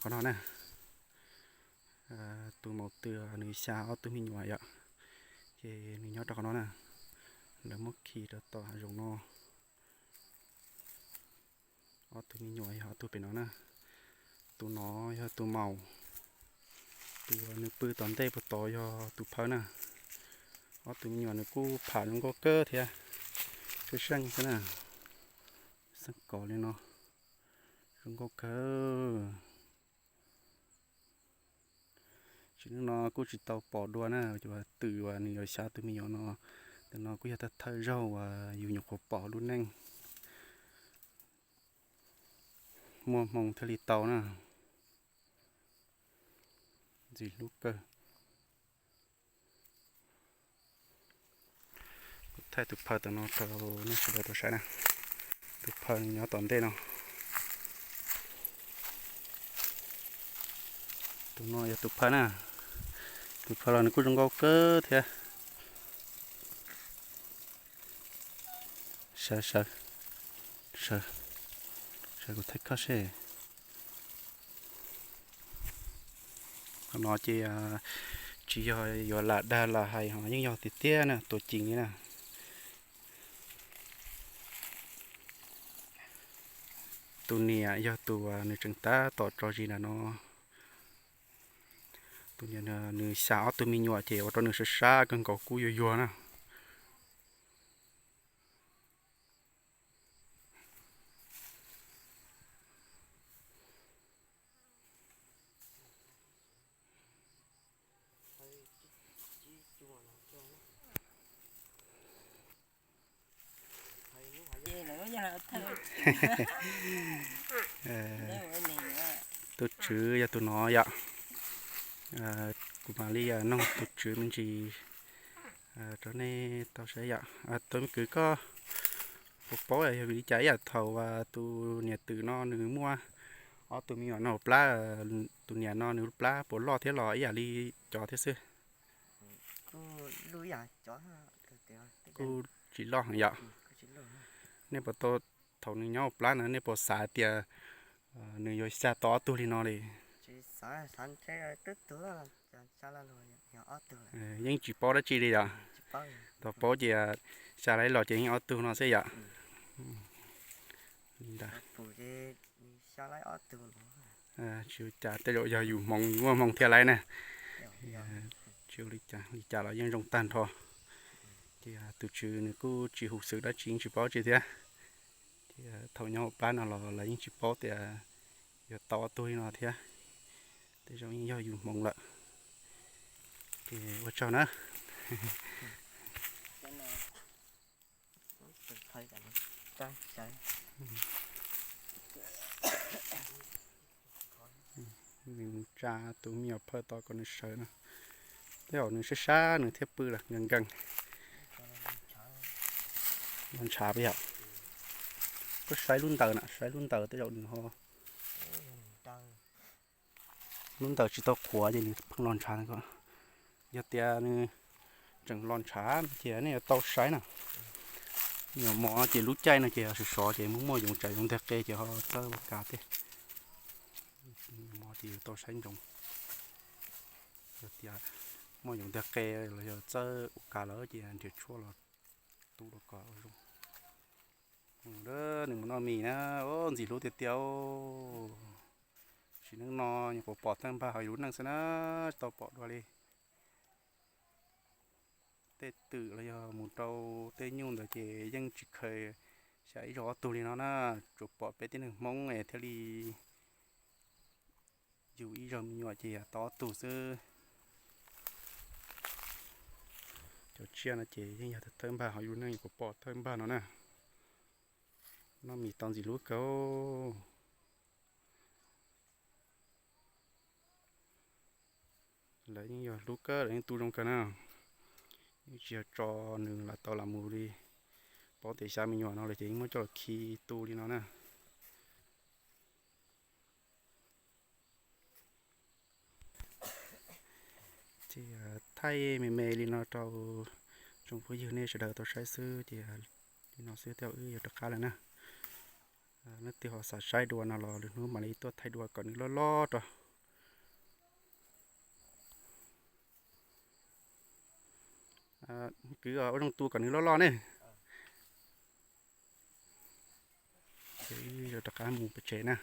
Qhov no na, tus maum twg nws xya ob tug me nyuam yom, ces nws nyob rau qhov no na. Lawv muab khi rau tom hav zoov no. Ob tug me nyuam yog ob tug pem no na. Tus no yog tus maum, tus nws pw tom ntej puag tod yog tus phawj na. Ob tug me nyuam nws kuj pham zoo nkauj kawg thiab, seej seej xwb na. Xeeb kos li no, zoo nkauj kawg. Tsis, hnub no kuj tsis tau pom dua na, cov twm uas nws yuav xya tus me nyuam no, tus no kuj yog thawj thawj zaug uas yus nyuam qhuav pom lub neej. Muaj hmoo thiaj li tau na, ntxim hlub kawg. Kuv thaij tus phawj tom no rau nej sawv daws tau saib na. Tus phawj nyob tom ntej no. Tus no yog tus phawj na. Tus phawj los nws kuj zoo nkauj kawg thiab. Sawv, sawv, sawv, sawv kuv thaij koj seb. Qhov no ces tsis yog yuav lam dag lam hais ho yeej yog tiag tiag na, tuag ceev li na. Tus niam yog tus nws tseem tab tom tso zis ntawm no. Tus niam nws xya ob tug me nyuam ces ua rau nws sab sab kawg nkaus kuj yuag yuag na. Tus tswv yog tus no yom. Kuv mam li noog tus tswv me ntsis rau nej tau saib yom. Tus me kwv, koj puas paub yog vim li cas ib yam thaum tus niam twm no nws muaj ob tug me nyuam no hauv plab, tus niam no nws lub plab puas loj thiab los ib yam li cov thiab xwb? Kuj tsis loj heev yom. Nej puas tau, thaum nws nyob hauv plab no nej puas xav tias nws yuav xa tau ob tug li no li? Yeej tsis paub dab tsi li yom. Tau paub ces xa laib los ces yeej ob tug no xwb yom. Li ntawd. Tsis ua cas, tej zaum yog yus hmoov, yus muaj hmoo thiab laib na. Tsis ua li cas, li cas los yeej zoo tag nrho. Ces tus tswv nws kuj tsis huv xwm dab tsi, yeej tsis paub tsi thiab. Ces thaum nyob hauv plab no los lawv yeej tsis paub tias yuav tau ob tug li no thiab. Tej zaum yeej yog yus hmoov lawm. Ces ua tsaug na. Nws mus tsa tus me nyuam phawj tos kom nws sawv na. Tej zaum nws sab sab nws thiaj pw lawm, nkees nkees. Los ntshav peb yom. Koj saib lub ntawd na, saib lub ntawd tej zaum nws ho, lub ntawd tsis tau qhuav ces nws pheej los ntshav na. Yog tias nws tseem los ntshav no ces nej yuav tau saib na. Nyuam mov ces lub caij no ces sov sov ces muaj muaj yoov tsam yoov nteg qe ces ho txawj ua kav tej. Nyuam mov ces yuav tau saib ntsoov. Yog tias muaj yoov nteg qe los yog txawj ua kav lawm ces nrhiav tshuaj los tu rau kom zoo. Nws mus noj mis na, ntxim hlub tiag tiag. Sim neej no nyuam qhuav pom thawj npag hauv yus lub neej xwb na, tsis tau pom dua li. Tej twm los yog mus rau tej nyuj ntawd ces yeej tsis khaws xya ib zaug ob tug li no na, tsuas pom peb tib neeg Hmoob es thiaj li yug ib zaug me nyuam ces tau ob tug xwb. Cov tsiaj no ces yeej yog thawj npag hauv yus neej, nyuam qhuav pom thawj npag no na. Noj mis tau ntxim hlub kawg. Lawv yeej yog hlub kawg, lawv yeej tu zoo kawg na. Yeej tsis yog tso nws lam tau lam mus li. Paub tias xya me nyuam no lawm ces yeej muab coj los khi tu li no na. Ces thaij me me li no rau tsoom phooj ywg nej sawv daws tau saib xwb ces li no xwb, tej zaum wb yuav rov qab lawm na. Leej twg ho xav saib dua no los lwm hnub mam li tuaj thaij dua kom nws loj loj rau. Kwv ua zoo tu kom nws loj loj ne. Rov qab mus pem tsev na.